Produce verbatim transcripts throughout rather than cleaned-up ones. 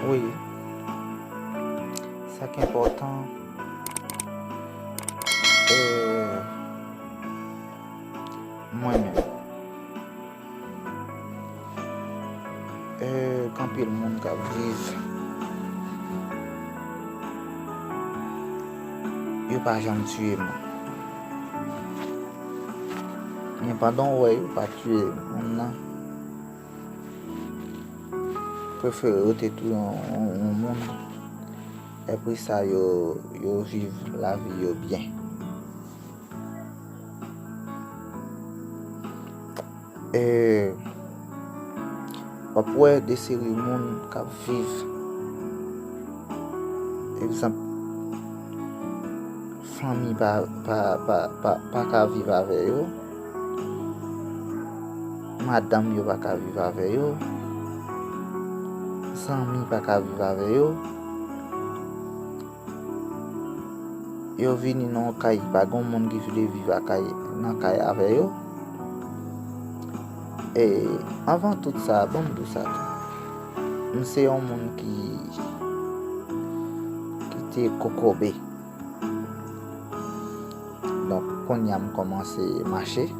Wi, sa k enpòtan, e, mwen menm, e, gen anpil moun k ap viv, yo pa janm tiye moun. Men pandan w wè yo pa tiye moun nan, prefere yo te touye yon, yon, yon moun. Apre sa, yo, yo viv lavi yo byen. E, w ap wè de seri moun k ap viv, egzanp, fanmi pa, pa, pa, pa, pa ka viv avè yo, madanm yo pa ka viv avè yo, zanmi pa ka viv avè yo. Yo vini nan yon kay, pa gen moun ki vle viv a kay, nan kay avè yo. E anvan tout sa, ban m di w sa tou. M se yon moun ki, ki te kokobe. Donk, kounye a m kòmanse mache.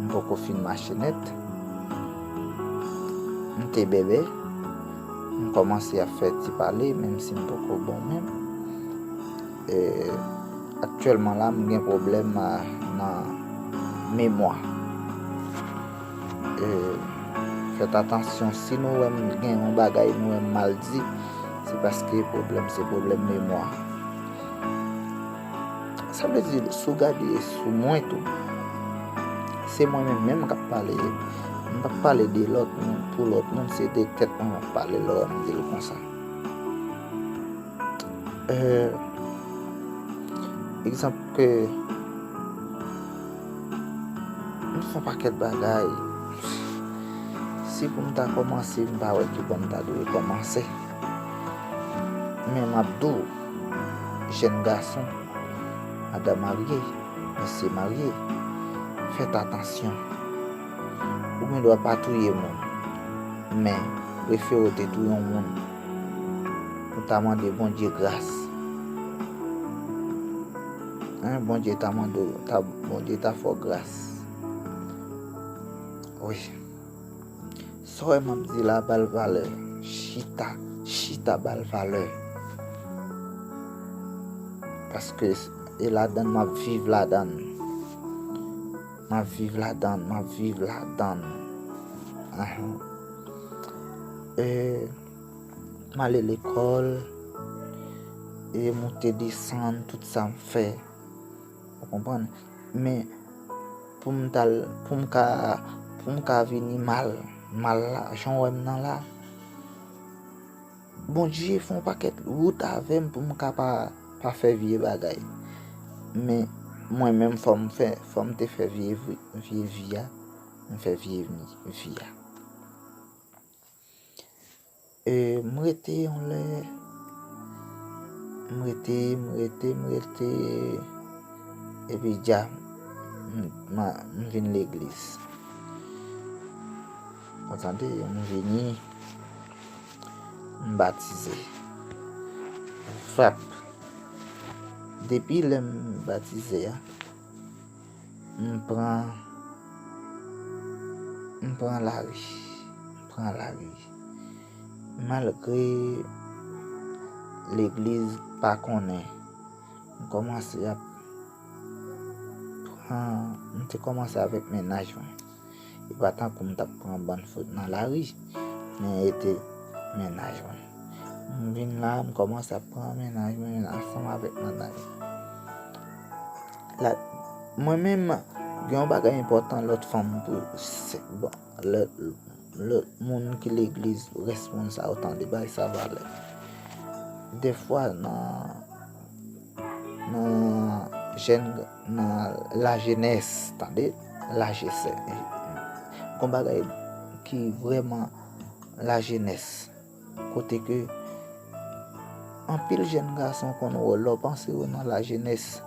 M poko fin mache nèt. M te bèbè. M kòmanse ap fè ti pale, menm si m poko bon menm. E, aktyèlman la, m gen pwoblèm, a, nan memwa. E, fèt atansyon, si nou wè m gen yon bagay, nou wè m mal di, se paske pwoblèm, se pwoblèm memwa. Sa vle di, si w gade sou mwen tou, se mwen menm menm k ap pale. M p ap pale de lòt moun, pou lòt moun, se de tèt mwen m ap pale lè w wè m di l konsa. E, egzanp ke m fè yon pakèt bagay. Si pou m ta kòmanse, m pa wè ki bò m ta dwe kòmanse. Men m ap di w, jèn gason, madanm marye, mesye marye, fèt atansyon. Ou gen dwa pa touye moun, men prefere w te touye yon moun, ou ta mande Bondye gras. Hein, Bondye ta mande w, ta, Bondye ta fè w gras. Wi. Sa w wè m ap di la, ba l valè. Chita, chita ba l valè. Paske e ladann m ap viv ladann. M ap viv ladann, m ap viv ladann. Ahan. E m ale lekòl, e moute desann, tout sa m fè. Ou konprann? Men pou m t al, pou m ka, pou m ka vini mal, mal la, jan w wè m nan la, Bondye fè yon pakèt wout avè m pou m ka pa, pa fè vye bagay. Men mwen menm, fò m fè, fò m te fè vye vi, vye vi a, m fè vye vi, vi a. E, m rete yon lè, m rete, m rete, m rete, epi dja, m, m, m vin legliz. Ou tande, m vini, m batize. Frap. Depi lè m batize a, m pran, m pran lari, m pran lari. Malgre legliz pa konnen, m kòmanse ap pran, m te kòmanse avèk mennaj mwen. E pa tankou m t ap pran bann fout nan lari, men e te mennaj mwen. M vin la, m kòmanse ap pran mennaj mwen ansanm avèk mennaj mwen. La, mwen menm, gen yon bagay enpòtan lòt fanm pou se, bon, lòt, lòt moun ki legliz, rès moun sa yo tande, bay sa valè. Defwa nan, nan jèn, nan lajenès, tande, lajenès, gon bagay ki vrèman lajenès. Kote ke anpil jèn gason konn wè w, lè w panse yo nan lajenès,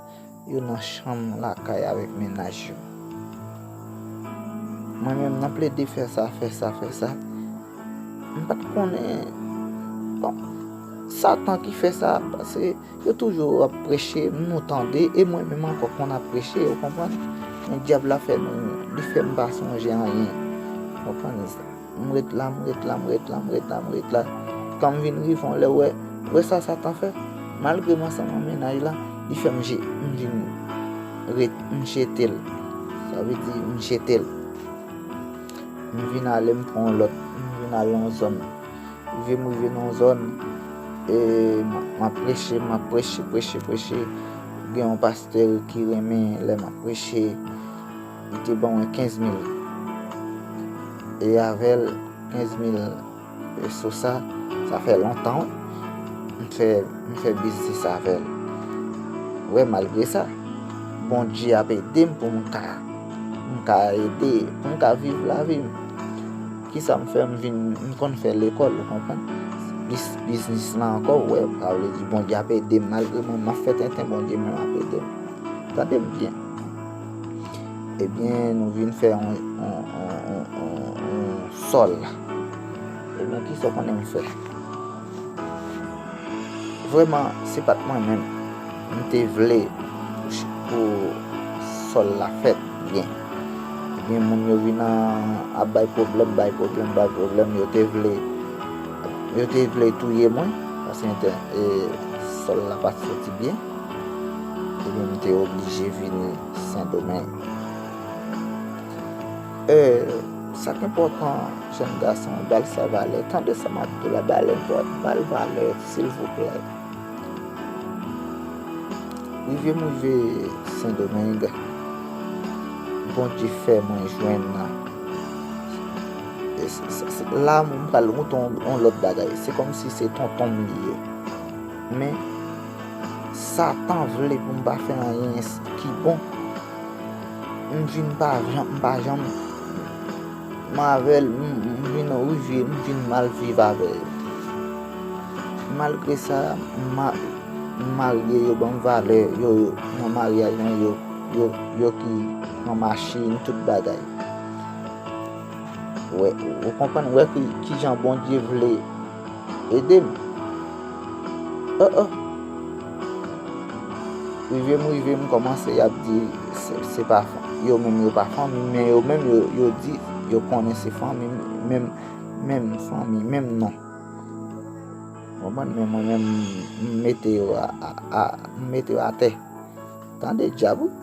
yo nan chanm lakay avèk mennaj yo. Mwen menm, nan plede fè sa, fè sa, fè sa, m pa t konnen Bon, Satan ki fè sa, paske yo toujou ap preche, nou tande, e mwen menm ankò konn ap preche, ou konprann? Men dyab la fè nou, li fè m pa sonje anyen. Ou konprann? M ret la, m ret la, m ret la, m ret la, m ret la. Kan m vin rive yon lè, wè, wè sa Satan fè. Malgre m ansanm ak mennaj la, li fè m je-, m vin ret, m jete l. Sa vle di, m jete l. M vin ale, m pran yon lòt, m vin al nan yon zòn. Rive m rive nan yon zòn, e m, m ap preche, m ap preche, preche, preche. Gen yon pastè ki renmen lè m ap preche, li te ban mwen kenz mil. E avè l, kenz mil peso sa, sa fè lontan, wi. M fè, m fè biznis avè l. Wè, malgre sa, Bondye ap ede m pou m ka, m ka ede, pou m ka viv lavi m. Kisa m fè? M vin, m konn fè lekòl, ou konprann? Bis-, biznis la ankò, wè, sa vle di Bondye ap ede m. Malgre mwen, m ap fè tenten, Bondye menm ap ede m. Tande m byen. Ebyen, nou vin fè yon, yon, yon, yon, yon, yon sòl. Ebyen, kisa w konnen m fè? Vrèman, se pa t mwen menm. M te vle pou, pou sòl la fèt byen. Ebyen, moun yo vin a, ap bay pwoblèm, bay pwoblèm, bay pwoblèm. Yo te vle, yo te vle touye mwen, paske ente-, e, sòl la pa t soti byen. Ebyen, m te oblije vini Sendomeng. E, sa k enpòtan, jèn gason, ba l sa valè. Tande sa m ap di w la, ba l enpòt-, ba l valè, silvouplè. Rive m rive Sendomeng, Bondye fè mwen jwenn nan. E s-, s-, s-, la, m pral montre yon, yon lòt bagay. Se kòmsi se tonton m li ye. Men, Satan vle pou m pa fè anyen s-, ki bon. M vin pa janm, m pa janm, m avè l, m, m vin rive, m vin mal viv avè l. Malgre sa, m ma-, m marye, yo ban m valè, yo, yo, nan maryaj mwen, yo, yo, yo ki pran machin, tout bagay. Wè, ou konprann, wè ki, kijan Bondye vle ede m. Oh, oh. Rive m rive, m kòmanse, y ap di, se, se pa fan-, yo menm yo pa fanmi, men yo menm yo, yo di, yo konnen se fanmi, menm, menm fanmi, menm non. Konprann? Men mwen menm, m mete yo a, a, a, m mete yo atè. Tande dyab, wi,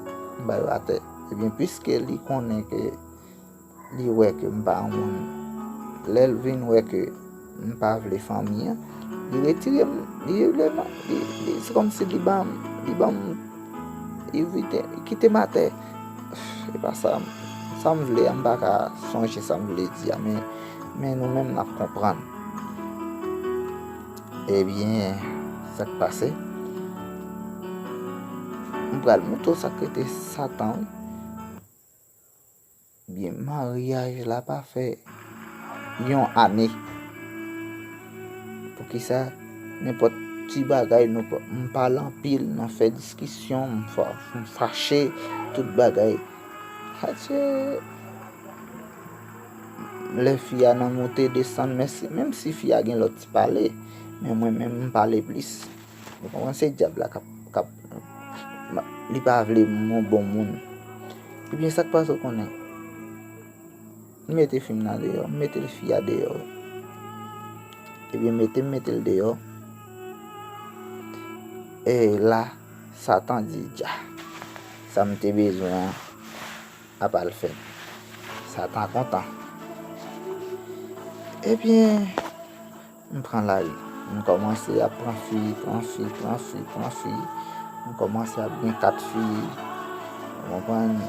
m ba yo atè. Ebyen, piske li konnen ke li wè ke m pa yon moun. Lè l vin wè ke m pa vle fanmi an, li retire m, li rele m, li, li, se kòmsi li ban m, li ban m, li vite, li kite m atè. E pa sa, sa m vle a, m pa ka sonje sa m vle di a, men, men nou menm n ap konprann. Ebyen, sa k pase? M pral montre w sa k rete Satan, wi. Byen, maryaj la pa fè yon ane. Poukisa? Nenpòt ti bagay, nou pa, m pale anpil, nou fè diskisyon, m fa-, m fache, tout bagay. Adye, lè fi a nan moute desann, men si, menm si fi a gen lòt ti pale, men mwen menm m pale plis. Ou konprann? Se dyab la k ap, k ap, li pa vle m yon bon moun. Ebyen, sa k pase, w konnen? M mete fi m nan deyò, m mete fi a deyò. Ebyen, mete m mete l deyò. E la, Satan di, dja, sa m te bezwen an ap al fèt. Satan kontan. Ebyen, m pran lari. M kòmanse ap pran fi, pran fi, pran fi, pran fi. M kòmanse ap gen kat fi. Ou konprann?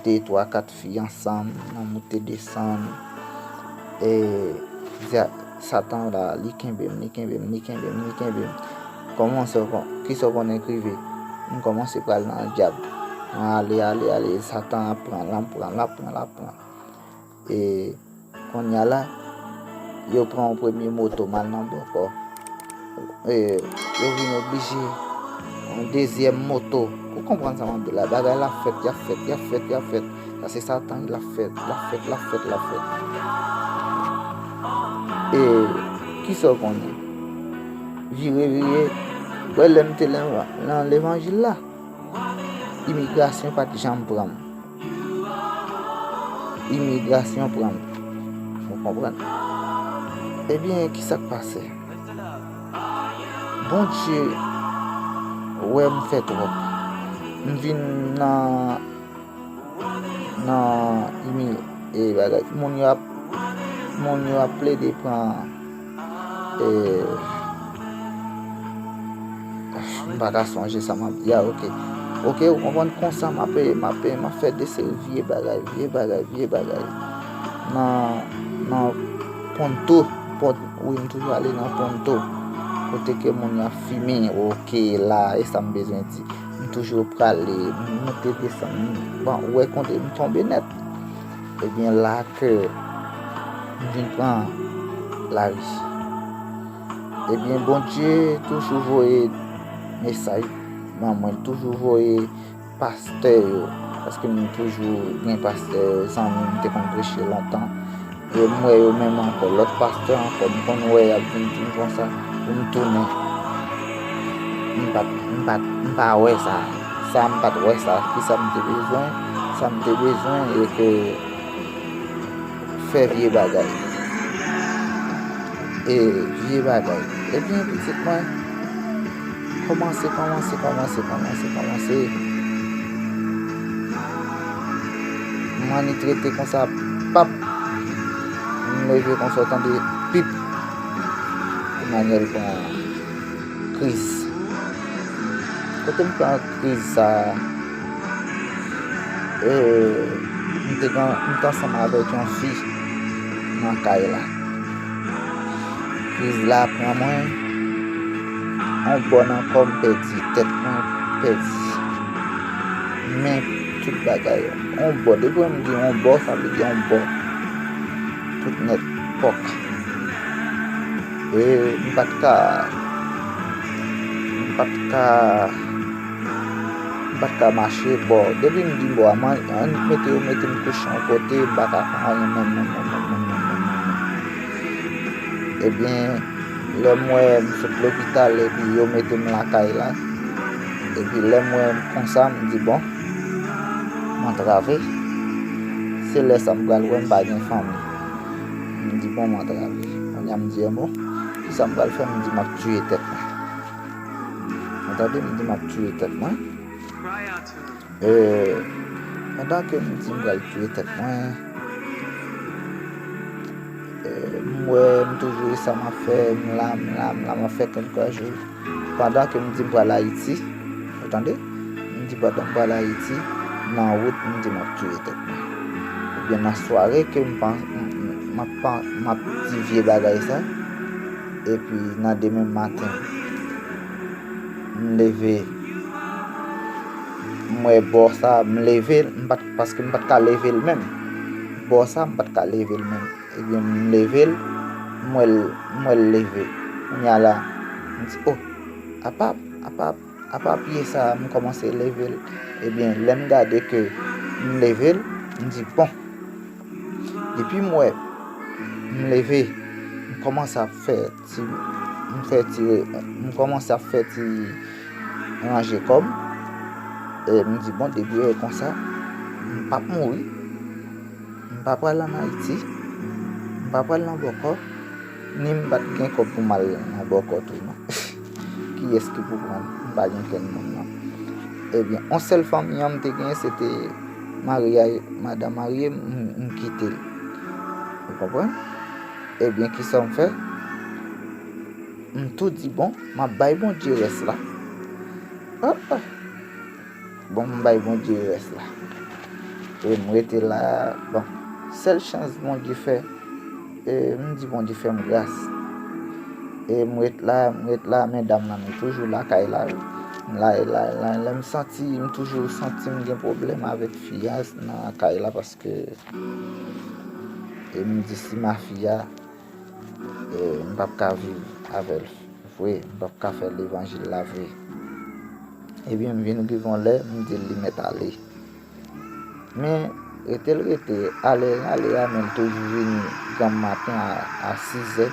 De, twa, kat fi ansanm, nan moute desann. E, dya-, Satan la, li kenbe m, li kenbe m, li kenbe m, li kenbe m. Kòmanse, kisa w konnen k rive? M kòmanse pral nan dyab. Mwen ale, ale, ale, Satan ap pran, l ap pran, l ap pran, l ap pran. E, Kounye a la, yo pran yon premye moto, m al nan bòkò. E, yo vin oblije yon dezyèm moto. Ou konprann sa m ap di w la? Bagay la fèt, y ap fèt, y ap fèt, y ap fèt. Sa se Satan, l ap fèt, l ap fèt, l ap fèt, l ap fèt. E, kisa w konnen? vire, vire. Wè, lè m te nan, nan levanjil la, imigrasyon pa t janm pran m. Imigrasyon pran m. Ou konprann? Ebyen, ki sa k pase? Bondye wè m fè twòp. M vin nan, nan imi-, e, bagay. Moun yo ap, moun yo ap plede pran, e, m pa ka sonje sa m ap di a, oke. Oke, ou konprann, konsa m ap, m ap, m ap fè de seri vye bagay, vye bagay, vye bagay. Nan, nan Ponto, Pon-, wi, m toujou ale nan Ponto. Kote ke moun yo ap fimen, oke, la, e sa m bezwen di. M toujou prale, m monte desann, m, bon, ou wè kote m tonbe nèt. Ebyen, la ke m vin pran lari. Ebyen, Bondye toujou voye mesaj ban mwen, l toujou voye pastè yo, paske m toujou gen pastè zanmi m te konn preche lontan, e m wè yo menm ankò, lòt pastè ankò, m konn wè y ap vin di m konsa pou m tounen. M pa t, m pa t, m pa wè sa. Sa, m pa t wè sa. Kisa m te bezwen? Sa m te bezwen, e ke fè vye bagay. E vye bagay. Ebyen, pitit mwen, kòmanse, kòmanse, kòmanse, kòmanse, kòmanse. M annik rete konsa, pap. M leve konsa, w tande, pip. Emmanuel pran kriz. Kote m pran kriz sa a, e, m te gen, m te ansanm avèk yon fi nan kay la. Kriz la pran mwen, yon bò nan kò m pèdi, tèt mwen pèdi. Men tout bagay, yon bò, depi m di yon bò, sa vle di yon bò. Tout nèt, pòk. E m pa t ka, m pa t ka, m pa t ka mache bò. Depi m di bò a, man, annik mete yo mete m kouche yon kote, m pa ka fè anyen menm, menm, menm. Ebyen, lè m wè m sot lopital, epi yo mete m lakay la, epi lè m wè m konsa, m di, bon, m antrave. Se lè sa m pral wè m pa gen fanmi. M di, bon, m antrave. Kounye a m di, e bon, kisa m pral fè? M di, m ap tiye tèt mwen. Ou tande, m di, m ap tiye tèt mwen. E, pandan ke m di m pral tiye tèt mwen, e, m wè m toujou e sa m ap fè, m la, m la, m la, m ap fè kèlke jou. Pandan ke m di m pral Ayiti, ou tande? M di pandan m pral Ayiti, nan wout, m di m ap tiye tèt mwen. Oubyen nan sware ke m pa, m, m, m ap pa, m ap di vye bagay sa, epi nan demen maten, m leve, m wè bò sa, m leve l, m pa t, paske m pa t ka leve l menm. Bò sa, m pa t ka leve l menm. Ebyen, m leve l, m wè l, m wè l leve. Kounye a la, m di, o, apa, apa, apa pye sa a, m kòmanse leve l. Ebyen, lè m gade ke m leve l, m di, bon. Depi m wè m leve, m kòmanse ap fè ti, m fè ti, m kòmanse ap fè ti ranje kò m. E m di, bon, depi e konsa, m p ap mouri. M pa pral ann Ayiti. M pa pral nan bòkò. Ni m pa t gen kòb pou m al nan bòkò tou, non. Kiyès ki pou pran m? M pa gen kenn moun, non. Ebyen, yon sèl fanmi an m te genyen, se te mari a, madanm marye m, m, m kite l. Ou konprann? Ebyen, kisa m fè? M tou di, bon, m ap bay Bondye rès la. Ah, ah. Bon, m bay Bondye rès la. E m rete la, bon, sèl chans Bondye fè, e m di Bondye fè m gras. E m ret la, m ret la, men dam nan, nou toujou lakay la, wi. M la, e la, la, lè m santi, m toujou santi m gen pwoblèm avèk fi a nan kay la, paske, e m di si mafi a, e m p ap ka viv avè l vre, m p ap ka fè levanjil la vre. Ebyen, m vin rive yon lè, m di l li mèt ale. Men, rete l rete, ale l ale a, men l toujou vini granm maten a, a sizè,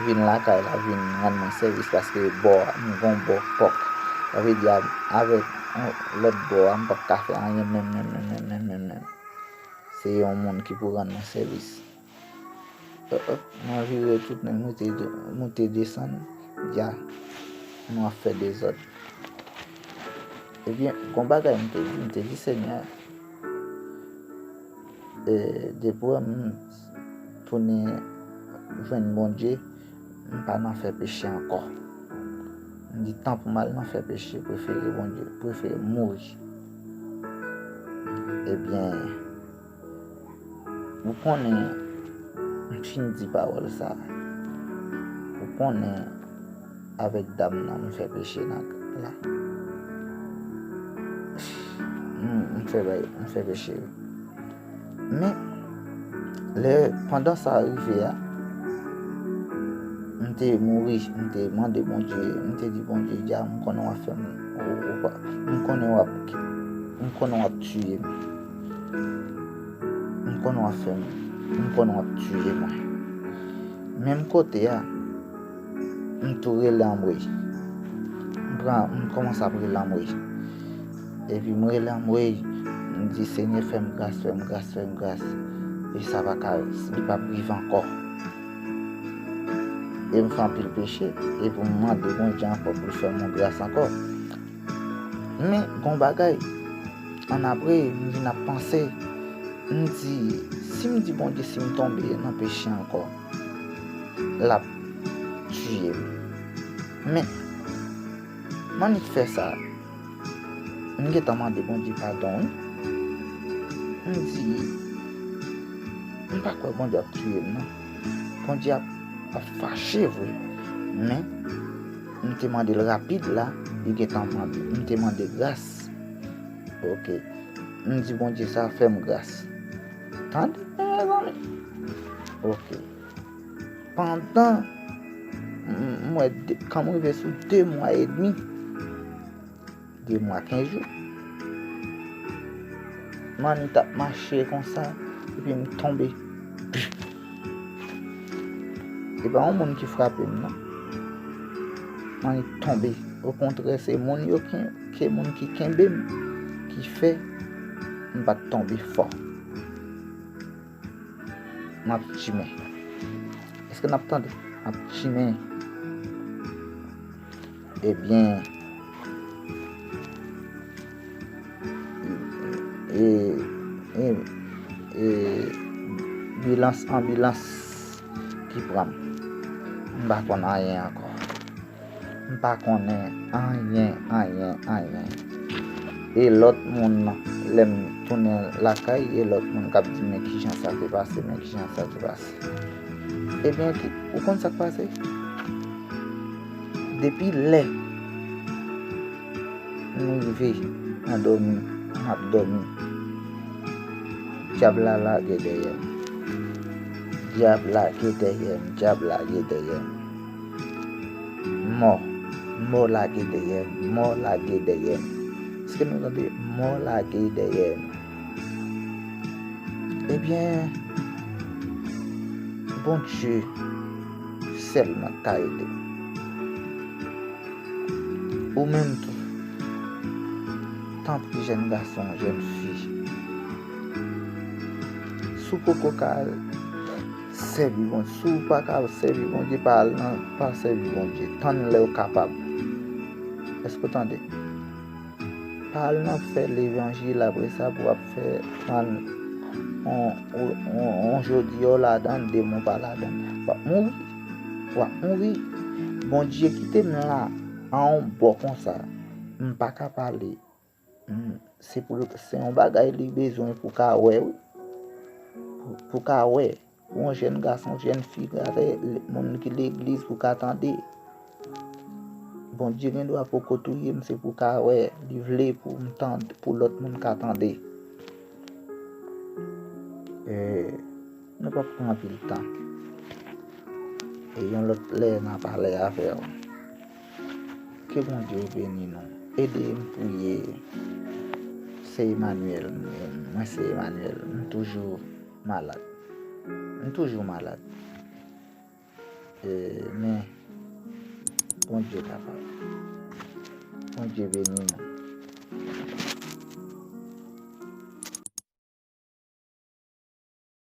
vin lakay la, vin rann mwen sèvis, paske bò a, m gon bò pòk. Sa vle di, a- avèk yon lòt bò a, m p ap ka fè anyen menm, menm, menm, menm, menm, menm, menm. Se yon moun ki pou rann mwen sèvis. Oh, oh, mwen vire tounen, moute, moute desann, dja, nou ap fè dezòd. Ebyen, gon bagay m te di, m te di, Senyè, e, depi w wè m tounen jwenn Bondye, m pa nan fè peche ankò. M di, tan pou m al nan fè peche, prefere Bondye, prefere m mouri. Ebyen, ou konnen, m fin di pawòl sa a. Ou konnen, avèk dam nan, m fè peche nan la. M, m fè bay, m fè peche, wi. Men, lè, pandan sa rive a, m te mouri, m te mande Bondye, m te di, Bondye, dja, m konnen w ap fè m, ou, ou pa, m konnen w ap, m konnen w ap tiye m. M konnen w ap fè m, m konnen w ap tiye mwen. Menm kote a, m tou rele anmwey. M pran, m kòmanse ap rele anmwey. Epi m rele anmwey, m di, Senyè, fè m gras, fè m gras, fè m gras. E sa pa ka, li p ap rive ankò. E m fè anpil peche, epi m mande Bondye ankò pou l fè m yon gras ankò. Men, gon bagay, annapre, m vin ap panse, m di, si m di Bondye, si m tonbe nan peche ankò, l ap tiye m. Men, m annik fè sa, m gentan mande Bondye padon, wi. M di, m pa kwè Bondye ap tiye m, non. Bondye ap, ap fache vre. Men, m te mande l rapid la, li gentan mande, m te mande gras. Ok. M di Bondye sa, fè m gras. Tande, mezanmi. Ok. Pandan, m, m wè de, kan m rive sou de mwa edmi, de mwa kenz jou, m annik t ap mache konsa, epi m tonbe. E pa yon moun ki frape m, non. M annik tonbe. Okontrè, se moun yo ki, ke moun ki kenbe m, ki fè m pa t tonbe fò. M ap chimen. Èske n ap tande? M ap chimen. Ebyen, e, e, e, bilans, anbilans ki pran m. M pa konn anyen ankò. M pa konnen anyen, anyen, anyen. E lòt moun nan, lè m tounen lakay, e lòt moun k ap di, men kijan sa te pase, men kijan sa te pase. Ebyen, ki, ou konn sa k pase? Depi lè m rive nan dòmi, m ap dòmi, dyab la lage dèyè m. Dyab lage dèyè m, dyab lage dèyè m. Mò, mò lage dèyè m, mò lage dèyè m. Èske nou tande? Mò lage dèyè m. Ebyen, Bondye sèlman ka ede m. Ou menm tou, tanpri, jèn gason, jèn fi, si w poko ka sèvi Bondye, si w pa ka sèvi Bondye, pa al nan, pa sèvi Bondye. Tann lè w kapab. Èske w tande? Pa al nan fè levanjil, apre sa pou w ap fè fann on, on, on, on jodi w ladan, demen w pa ladan. W ap mouri. W ap mouri. Bondye kite m la, an on bò konsa. M pa ka pale. M, se pou, se yon bagay li bezwen pou ka wè, wi. Pou, pou ka wè. Ou yon jèn gason, jèn fi, gade moun ki legliz pou ka tande. Bondye gen dwa poko touye m, se pou ka wè, li vle pou m tande, pou lòt moun ka tande. E, nou p ap pran anpil tan. E yon lòt lè, n a pale avè w. Ke Bondye beni nou. Ede m priye. Se Emmanuel, mwen, mwen se Emmanuel. M toujou malad. M toujou malad. E, men, Bondye kapab. Bondye beni nou.